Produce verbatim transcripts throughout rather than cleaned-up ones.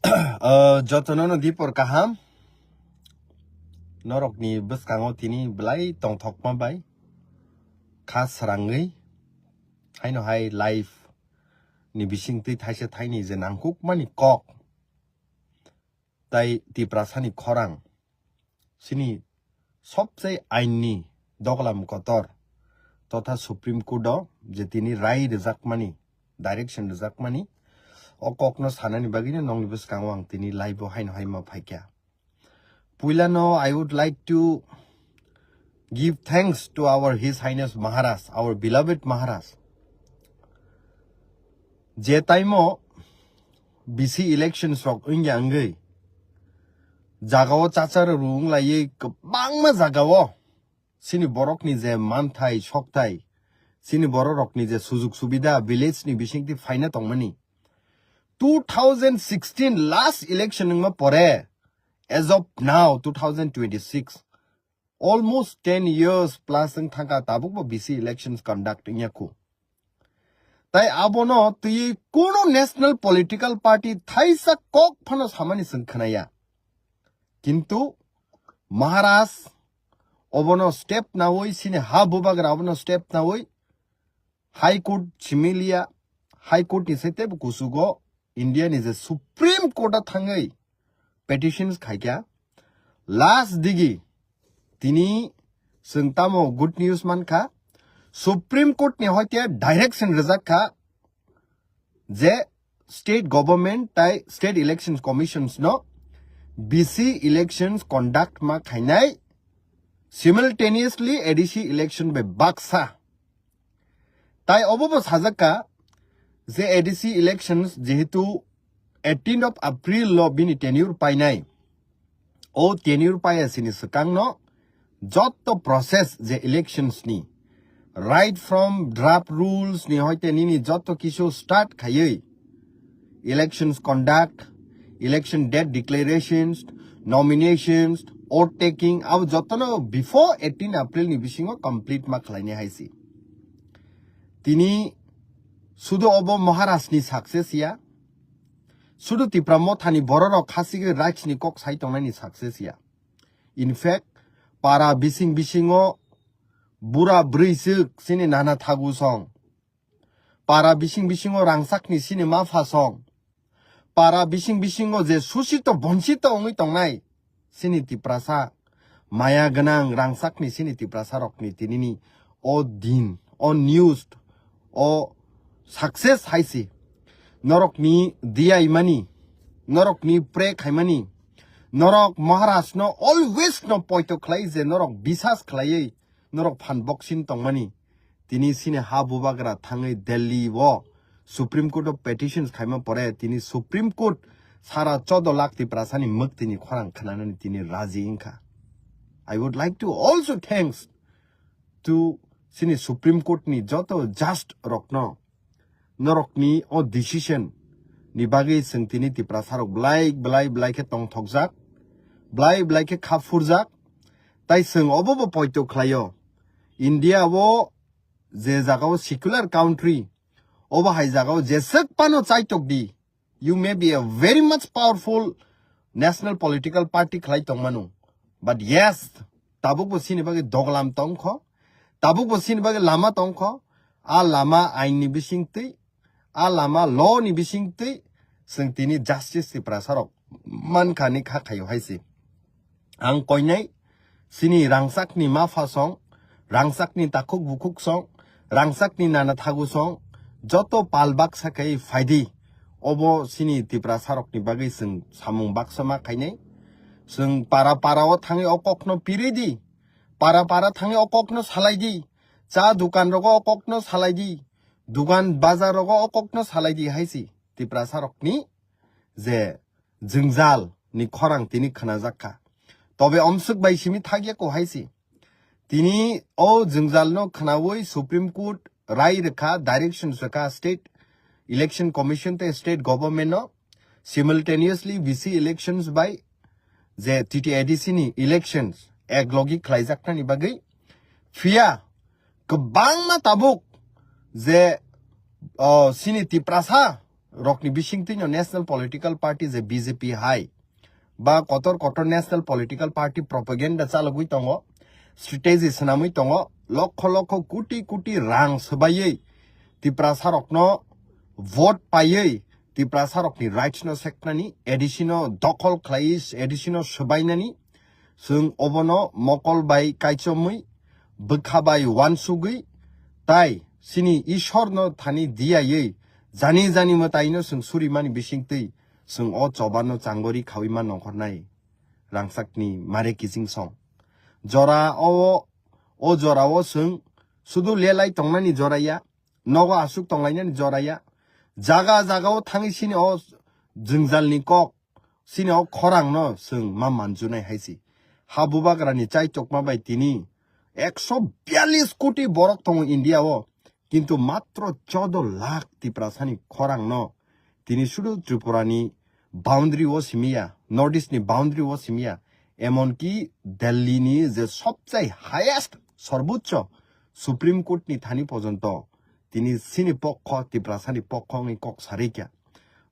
O, jotono no dipor kaham. Norokni bwskango tini belai tongthokma bai kha srangwi, haino hai life ni bisingtwi thaisa thaini je nangkukmani kok tai Tiprasani khorang, chini sobse ainni doglam kotor totha Supreme Court o je tini rai rwjakmani, direction rwjakmani, o kokno sanani bagwino nongni bwskango ang tini live o haino hai ma phaikha. Puilano I would like to give thanks to our His Highness Maharaj, our beloved Maharaj. Je time o B C elections rok wngya wngwi jagao chacharo rung laiwi kwbangma jagao chini borokni je manthai sokthai, chini bororokni je sujug subida village ni bisingtwi phaina tongmani, two thousand sixteen last election wngma pore, as of now two thousand twenty-six, almost ten years plus wng thangkha, tabukbo B C elections conduct wngya khu. Tai abono twiwi kunu national political party thaisa kok phano samani chwng khnaya. Kintu Maharaj obono step nawi, chini ha bubagra obono step nawi, High Court similiya, High Court ni site bo kusugo India ni je Supreme Court a thangwi petitions khaikha. Last digi tini chwng tamo good news mankha, Supreme Court ni hoite direction rwjak kha je state government tai state elections commissions no B C elections conduct ma khainai simultaneously A D C election bai baksa. Tai obo bo sajak kha je A D C elections jehetu eighteenth of April lo bini tenure painai. O tenure paiya sini swkangno jotto process je elections ni, right from draft rules ni hoite nini jotto kisu start khaiwi elections conduct, election date declarations, nominations, oath taking, abo jottono before eighteen April ni bisingo complete ma khlainai hai si. Tini sudu obo Maharaj ni success ya, sudu Tipra Motha ni bororok khasigi rights ni kok sai tongnai ni success ya. In fact, para bising bisingo bura bwrwi swk chini nana thagu song, para bising bisingo rangchakni chini mapha song, para bising bisingo je susito bonsito wngwi tongnai chini Tiprasa maya gwnang rangchakni chini Tiprasa rokni tinini o din, o news, o success hai si. Norokni diyaimani, norokni pray khaimani, norok Maharaj no always no poito khlai je norok bisas khlaiwi norok phan boxing tongmani. Tini sini ha bubagra thangwi Delhi o Supreme Court o petitions khaima pore tini Supreme Court sara chodo lakh Tiprasani mwktini khorang khnanani tini raji wngkha. I would like to also thanks to sini Supreme Court ni joto judge rokno, norokni o decision ni bagwi chwng tini Tiprasa rok blai blai blai khe tongthokjak, blai blai khe kha phurjak. Tai chwng obo bo poito khlaio, India o je jaga o secular country, obo hai jaga o jeswk phano chaitok di, you may be a very much powerful national political party khlai tongmano, but yes, tabuk bo sini bagwi doglam tongkho, tabuk bo sini bagwi lama tongkho. A lama ain ni bisingtwi, a lama law ni bisingtwi chwng tini justice Tiprasa rok mankha ni kha khaio hai se. Ang koinai sini rangchakni mapha song, rangchakni takhuk bukhuk song, rangchakni nana thagu song, joto pal baksa khai phaidi. Obo sini Tiprasa rokni bagwi chwng samung baksa ma khainai. Chwng para para o thangwi o kokno pirwi di, para para thangwi o kokno salai di, cha dukan rogo o kokno salai di, dukan bazar rogo o kokno salai di hai si Tiprasa rokni je jwngjal ni khorang tini khnajak kha. Tobe omswk bai simi thakya ko hai si. Tini o jwngjal no khnawi Supreme Court rai rwkha, direction rwkha State Election Commission tei State Government no simultaneously B C elections bai je T T A D C ni elections ek logi khlaijaknani bagwi. Phiya kwbangma tabuk je, o, sini Tiprasa rokni bisingtwino national political party je B J P hai ba kotor kotor national political party propaganda chalogwi tongo, strategy swnamwi tongo, lokho lokho koti koti rang swbaiwi Tiprasa rokno vote paiwi Tiprasa rokni rights no seknani, A D C no dokhol khlaiwi, A D C no swbainani, chwng obono mokol bai kaichomwi, bwkha bai uansugwi, tai chini Ishwar no thani diyaiwi, jani jani mwtai no chwng surimani bisingtwi, chwng o choba no changori khawi ma nongkhornai rangchakni mare kiching song. Jora o, o jora o chwng sudu lelai tongnani jora ya, nogo aswk tonglainani jora ya. Jaga jaga o thangwi chini o jwngjalni kok, chini o khorang no chwng ma manjunai hai se. Ha bubagrani chai chokma bai tini ekso biyallis koti borok tongo India o, kintu matro chodo lakh Tiprasani khorang no tini sudu Tripura ni boundary o simiya, North East ni boundary o simiya, emonki Delhi ni je sobchai highest, sorbochcho Supreme Court ni thani porjonto tini chini pokho, Tiprasani pokho wngwi kok sarikya.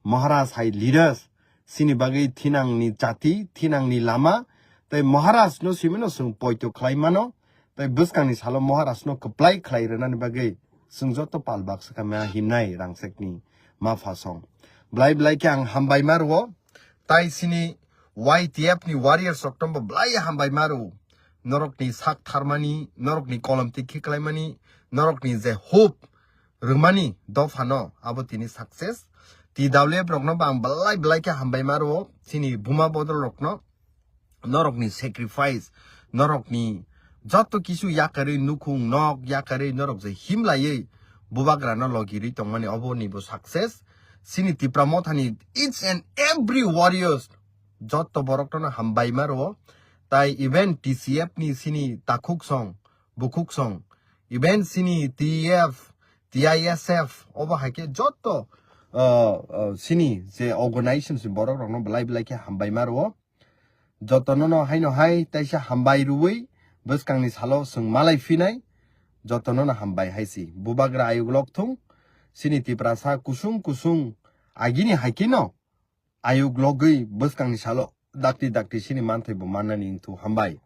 Maharaj hai leaders, chini bagwi thinangni chati, thinangni lama, tei Maharaj no simino chwng poito khlai mano, tei bwskangni salo Maharaj no kwplai khlai rwnani bagwi chwng joto pal baksa kama himnai rangchakni ma phasong. Blai blai khe ang hambai ma rwo, tai chini Y T F ni warriors rok tombo blai hambai ma rwo. Norokni sak tharmani, norokni kolom tikhi khlaimani, norokni je hope rwmani dophano abo tini success. T W F rokno bo ang belai belai khe hambai ma rwo, chini buma bodol rokno, norokni sacrifice, norokni joto kisu yakarwi nukhung nok yakarwi norok je himlaiwi bubagrano logirwi tongmani obo nibo success. Chini Tipra Mothani each and every warriors joto borokno hambai ma rwo. Tai even T C F ni chini takhuk song, bukhuk song, even chini T F, T I S F, obo hai khe joto, uh, uh, chini je organization si borok rokno belai belai khe hambai ma rwo. Jotono no haino hai taisa hambai rwui bwskangni salo chwng malai phinai, jotono no hambai hai si. Bubagra ayuk lok thung, chini Tiprasa kusung kusung agini hai khe no ayuk logwi bwskangni salo dakti dakti chini manthai bo mannani wngthu hambai.